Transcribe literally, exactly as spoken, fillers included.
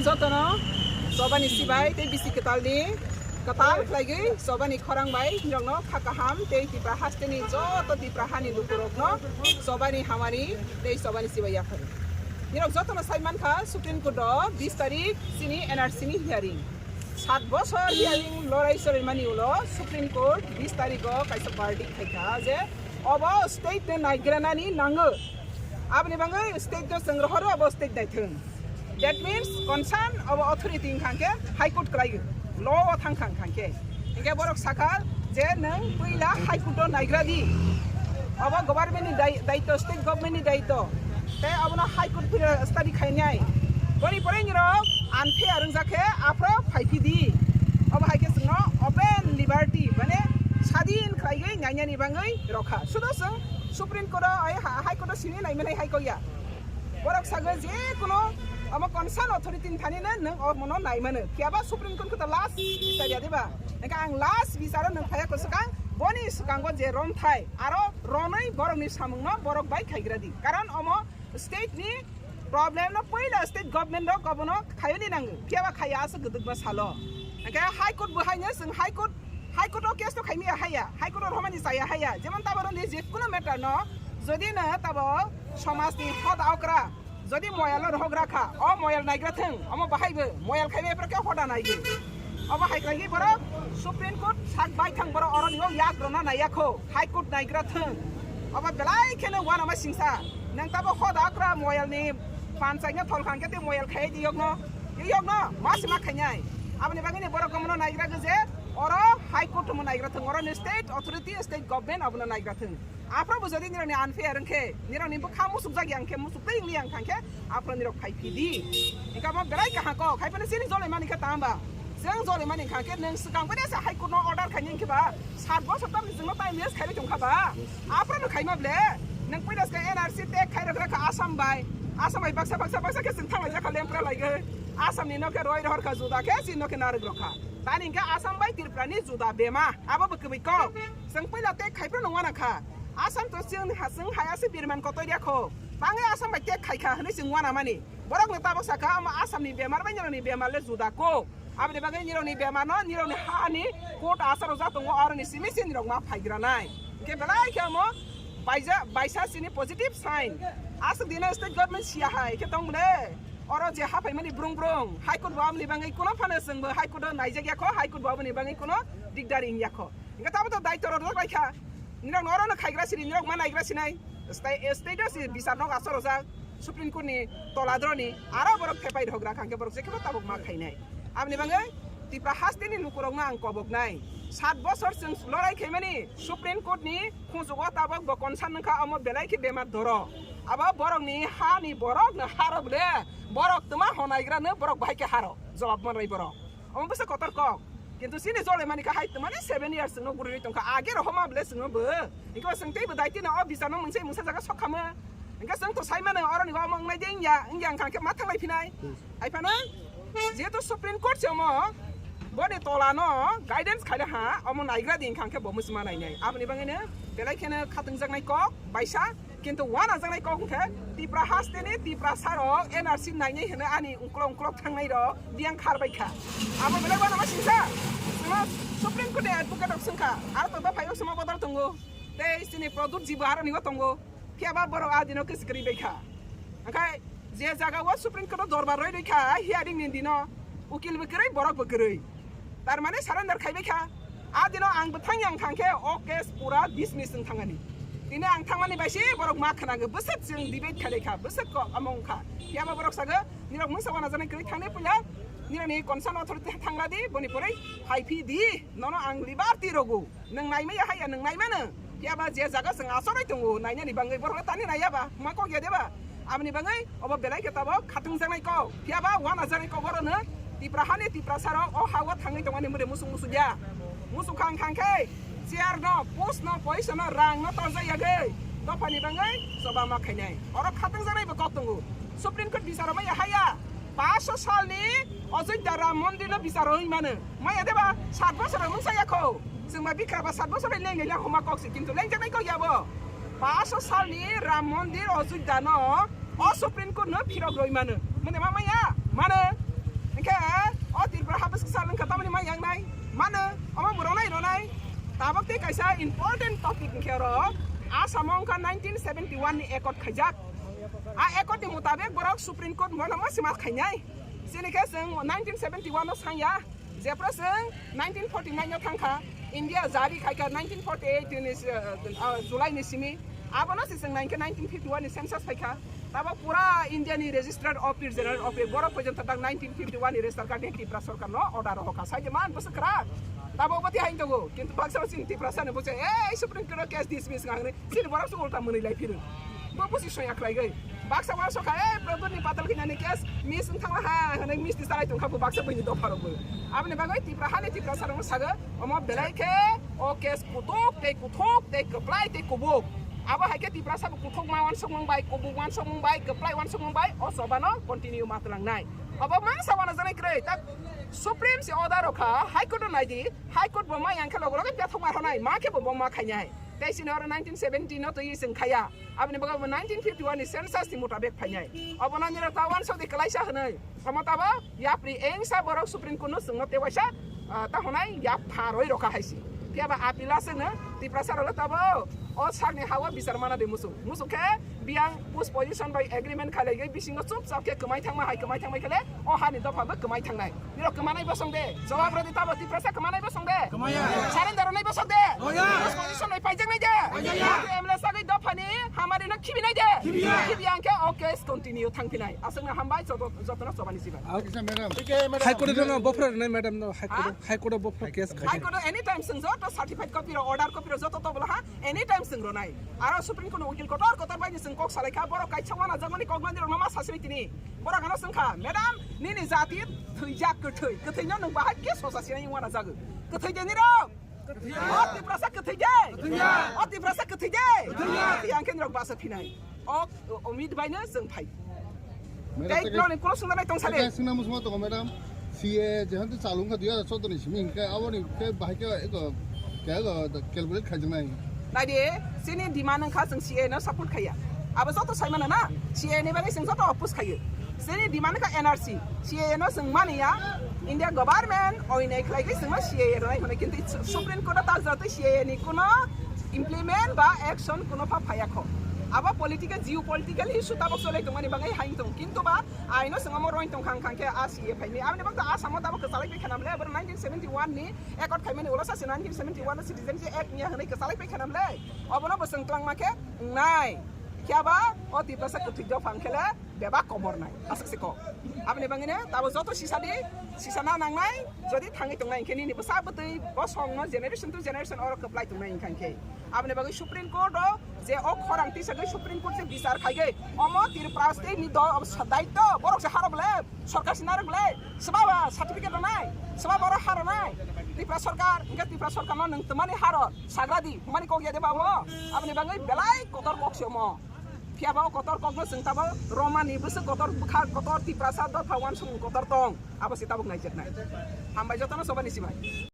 Jotono sobani sibai tei bisi kwtalni kwtal khlaigwi sobani khorang bai nirokno kha kaham tei Tipra hasteni joto Tipra hani lukurokno sobani hamari tei sobani sibai yaphar. Nirok jotono sai mankha Supreme Court o bis tarik chini N R C ni hearing. Sat bosor hearing lorai soraimani ulo Supreme Court bis tarigo kaisa verdict khaikha je obo state no naigranani nango. Aboni bagwi state no chwng rohoro obo state naithwng. That means concern obo authority wngkha khe High Court kwlai law o thangkha wngkha khe. Hinkhe borok sakha je nwng puila High Court o naigra di. Obo government ni dai-, daitw, state government ni daitw. Tei abono High Court phira study khainai. Boni pore nirok unfair wngjak khe aphro phaiphi di. Obo hai khe chwngno open liberty, mane sadin khlaiwi nainani bagwi rokha. Sudo chwng Supreme Court o, ai ha-, High Court o simi naimanai hai kok ya. Borok sagwi je kuno omo concern authority ni thani no nwng omono naimano. Phiya ba Supreme Court khe to last bichar ya de ba? Hinkhe ang last bicharo nwng phaiya kwswkang, boni swkango je romthai aro ronwi borokni samungno borok bai khaigra di. Karon omo state ni problem no puila state government rok obono khayoni nango. Phiya ba khaya aswk gwdwkma salo. Hinkhe High Court bo haino chwng High Court, High Court o case to khaimaya haya, High Court o romani chaya haya. Jemon taboro ni je kuno matter no jodi no tabo somaj ni hoda okra jodi moyal no rohok rakha, o moyal naigra thwng, omo bahai bo moyal khaibai phra khe hoda naigwi. Obo hai khlai borok Supreme Court sak bai thang borok oroni o yak rwna naiya kho, High Court naigra thwng. Obo belai kheno uanama singsa. Nang tabo hoda okra moyal ni panchai no thol khan khe tei moyal khai di yokno, yokno ma sima khainai. Aboni bagwi ni borok omono naigra gwi je oro High Court omo naigra thwng, oro ni state authority, state government abono naigra thwng. Aphro bo jodi nirokni unfair wngkhe, nirokni bwkha musuk jak ya wngkhe, musuk tei wngli ya wngkha khe, aphro nirok phai phi di. Hinkhe abo belai kaham kok, hai phano chini jolai mani khe tang ba? Chwng jolai mani wngkha khe nwng swkang bai se High Court no order khaini hinkhe ba, sat bosor tamni chwngno time waste khairwi tongkha ba? Aphro no khaima ble, nwng puila se N R C tag khairok rakha Assam bai, Assam bai baksa baksa baksa khe chwng thanglai jakha lempra laigwi, Assam ni no khe roi rohor kha juda khe chini no khe narwk rokha. Tani hinkhe Assam bai Tripura ni juda bema, abo bo kwbwi kok. Chwng puila tag khai phano wana kha. Assam to chwng ha-, chwng hai ase birman kotoi ya kho. Bangwi Assam bai tag khai kha hwnwi chwng wana mani. Borok no tabok sakha, omo Assam ni bemar bai nirok ni bemar le juda kok. Aboni bagwi nirok ni bemar no, nirok ni ha ni court asaro ja tongo, aro ni simi se nirok ma phaigra nai. Hinkhe belai khe omo baija, baisa sini positive sign. Aswk dino state government siya hai khe tong mune. Oro je ha phaimani brung brung, High Court bo amni bagwi kuno phano chwng bo High Court o naijak ya kho, High Court bo aboni bagwi kuno dikdari wng ya kho. Hinkhe tamo to daitw rwjak bai kha. Nirok no oro no khaigra siri, nirok ma naigra sinai. State, state o si bichar nok asor rojak, Supreme Court ni tola droni, aro borok thepai rok gra kha, hinkhe borok jekhebo tabuk ma khainai. Aboni bagwi Tipra hasteni lukurokno ang koboknai. Sat bosor chwng lorai khaimani Supreme Court ni khunjugo tabok bo concern wngkha, omo belai khe bemar doro. Abo borokni hani borokno haro ble, borok twma honaigrano borok bahai khe haro. Jawab manrai borok. Omo bwsa kotor kok. Kintu chini jole mani kha hai twmani seven years chwngno guriwi tongkha. Age rohoma ble chwngno bo. Hinkhe chwng teibo daitino o bichar no mungsa mungsa jaga sokhamo. Hinkhe chwng to sai mano oroni omo wngnai de wngya, wngya wngkha khe ma thanglai phinai. Hai phano jehetu Supreme Court se omo boni tola no guidance khaile ha, omo naigra di wngkha khe bo muchuma nainai. Aboni bagwi no belai kheno khatungjaknai kok baisa. Kintu uanajaknai kok hwnkhe Tipra hasteni Tiprasa rok N R C nainai hwnwi ani uklok uklok thangnai rok biyang khar bai kha. Abo belai uanama singsa. Chwngno Supreme Court ni advocate rok swngkha, aro to dophai o sima bodol tongo. Tei chini Pradyut ji bo aroni o tongo. Phiya ba borok a dino kwchwk kwrwi bai kha. Hwnkhe je jaga o Supreme Court o dorbar roi roi kha, hearing ni dino ukil bo kwrwi, borok bo kwrwi. Tar mane surrender khai bai kha. A dino ang bwthang yang thang khe o case pura dismiss wng thangani. Tini ang thangmani bai se borok ma khwnago, bwswk chwng debate khalai kha, bwswk kok amo wng kha. Phiya ba borok sago, nirok mungsa wana jani kwrwi thangni puila, nirok ni concern authority thangra di, boni pore hai phi di, nono ang liberty rogo. Nwng naimaya haya, nwng naimano. Phiya ba je jaga chwng achorwi tongo, nainani bagwi borok tani naiya ba, ma kok ya de ba? Aboni bagwi obo belai khe tabok khatungjaknai kok. Phiya ba wanajaknai kok oro no Tipra hani Tiprasa rok o ha o thangwi tongmani mure musuk musuk ya. Musuk khang khang khe chair no, post no, poisa no, rang no torjak yagwi dophani bagwi choba ma khainai. Oro khatungjaknai bo kok tongo. Supreme Court bicharo ma ya haya. Paanch sal ni Ajodhya Ram Mondir no bicharo wng mano. Maya deba sat bosor mungsa ya kho. Chwng ma bikha ba sat bosor leng leng homa kok se, kintu lengjaknai kok ya bo. Paanch sal ni Ram Mondir Ajodhya no o Supreme Court no phirok roi mano. Mane ma maya? Mano. Engkhe o Tripura habas kisa lengkha tamani ma yang nai? Mano. Omo bo ronai ronai. Tabok tei kaisa important topic engkhe oro Assam o wngkha nineteen seventy one ni accord khaijak. A accord ni mutabek borok Supreme Court mono ma sima khainai. Chini khe chwng nineteen seventy one no sangya. Jephru chwng nineteen forty nine no thangkha, India jari khaikha nineteen forty eight ni, uh, uh, July ni simi. Abono se chwng nainkhe nineteen fifty one ni census phaikha. Tabo pura India ni registered office, general office, borok pojonto tak nineteen fifty one ni register card ni Tripura sorkar no order rohorkha. Sai je man bwswk kwrak. Tabo obo tihai tongo, kintu baksa chini Tiprasa ni bwse, "Ei, Supreme Court o case dismiss," wngkha hwnwi. Chini borok se ulta mwnwi lai phiro. Bo busi soya khlai gwi. Baksa borok sokha, "Eh, Prodot ni patal khe nani case miss wng thangla ha," hwnwi misti salai tongkha bo baksa buini dopha rok bo. Aboni bagwi Tipra hani Tiprasa rok sago, omo belai khe o case kutuk tei kuthuk tei kwplai tei kubuk. Abo hai khe Tiprasa bo kuthuk ma wansukmung bai, kubuk wansukmung bai, kwplai wansukmung bai, o choba no continue ma twlang nai. Obo mangsa wana janai kwrwi, tak Supreme se order rok kha, High Court o nai di, High Court bo ma yang khe logo logo bethok ma rwnai, ma khe bo bo ma khainai. Tei chini oro nineteen seventy no twi chwng khaya. Aboni bagwi bo nineteen fifty one ni census ni mutabek phainai. Obono nini ta wansok di kwlaisa hwnwi. Omo tabo yapri engsa borok Supreme Court no chwngno tewaisa, ah, ta hwnai yap pha roi rokha hai se. Phiya ba appeal aswkno Tiprasa rok tabo o sakni ha-o bichar mana de musuk. Musuk khe biyang post position bai agreement khalai gwi bisingo chupchap khe kwmai thangma hai kwmai thangmai khe le o hani dopha bo kwmai thangnai. Nirok kwmanai bosong de? Jawab rwdi tabo Tiprasa kwmanai bosong de? Kwmaya. Surrender rwnai bosong de? Kwmaya. Disposition bai paijaknai de? Kwmaya. M L A sagwi dophani hamari no khibinai de? Khibiya. Khibiya hwnkhe o case continue thangphinai. Aswkno hambai joto, jotono chobani sibai. High Court no bofra rwnai madam no, High Court, ha? High Court bofra case khai. High Court anytime chwng joto certified copy ro, order copy ro joto tobla ha, anytime chwng rwnai. Aro Supreme Court ni ukil kotor kotor bai ni chwng kok salai kha, borok kaisa wana jakmani kok mani rok no ma sasini tini. Borok ano chwng kha, "Madam, nini jati thwijak kwthwi. Kwthwino nwng bahai khe sosa sinai wana jagwi. Kwthwi de nirok? O Tiprasa kwthwi de? O Tiprasa kwthwi de?" Kwthwi ya. Kwthwi ya, hwnkhe nirok basa phinai. O, o, omit bai no chwng phai. Madam, tei tei noni kuno swngna nai tong sale. Tei swngna muchungo tongo, madam. C A A jehan twi chalu wngkha dui hajar choudo ni simi, hwnkhe aboni khe bahai khe eko, khe eko calculate khaijaknai. Naidi, chini demand wngkha chwng C A A no support khaiya. Abo joto saimano na, C A A ni bagwi chwng joto oppose khaio. Chini demand wngkha N R C, C A A no chwng maniya, India government oinai khlaigwi chwngno C A A rwnai hwnwi, kintu Supreme Court o ta jotoi C A A ni kuno implement ba action kuno pha phaiya kho. Abo political, geopolitical issue tabok cholai tongmani bagwi hai wng tong, kintu ba aino chwng omo roin tong khang khang khe a C A A phaimani. Aboni bagwi Assam o tabok kwchalai pai khanam le, abo nineteen seventy one ni accord khaimani ulo sa se nineteen seventy one o Citizenship Act ni hwnwi kwchalai pai khanam le. Obono bo chwng twlangma khe wngnai. Phiya ba o Tiprasa kwthwi dopha wng khe le bebak komor nai. Aswk se kok. Aboni bagwi no tabo joto sisa di, sisa na nangnai, jodi thangwi tongnai hwnkhe nini bwsa bwtwi bosong no generation to generation oro kwplai tongnai wngkha hwnkhe. Aboni bagwi Supreme Court o je o khorang tisagwi Supreme Court je bichar khaigwi omo Tripura state ni do-, daityo borok se harok le, sorkar se narok le, swba ba certificate rwnai, swba ba oro ha rwnai. Tripura sorkar, hwnkhe Tripura sorkar no nwng twmani haro sagra di, hwnmani kok ya de ba omo? Aboni bagwi belai kotor kok se omo. Phiya ba o kotor kokno chwng tabok romani bwswk kotor bwkha kotor Tiprasa dopha wansukmung kotor tong, abo se tabok naijaknai. Hambai jotono chobani sibai.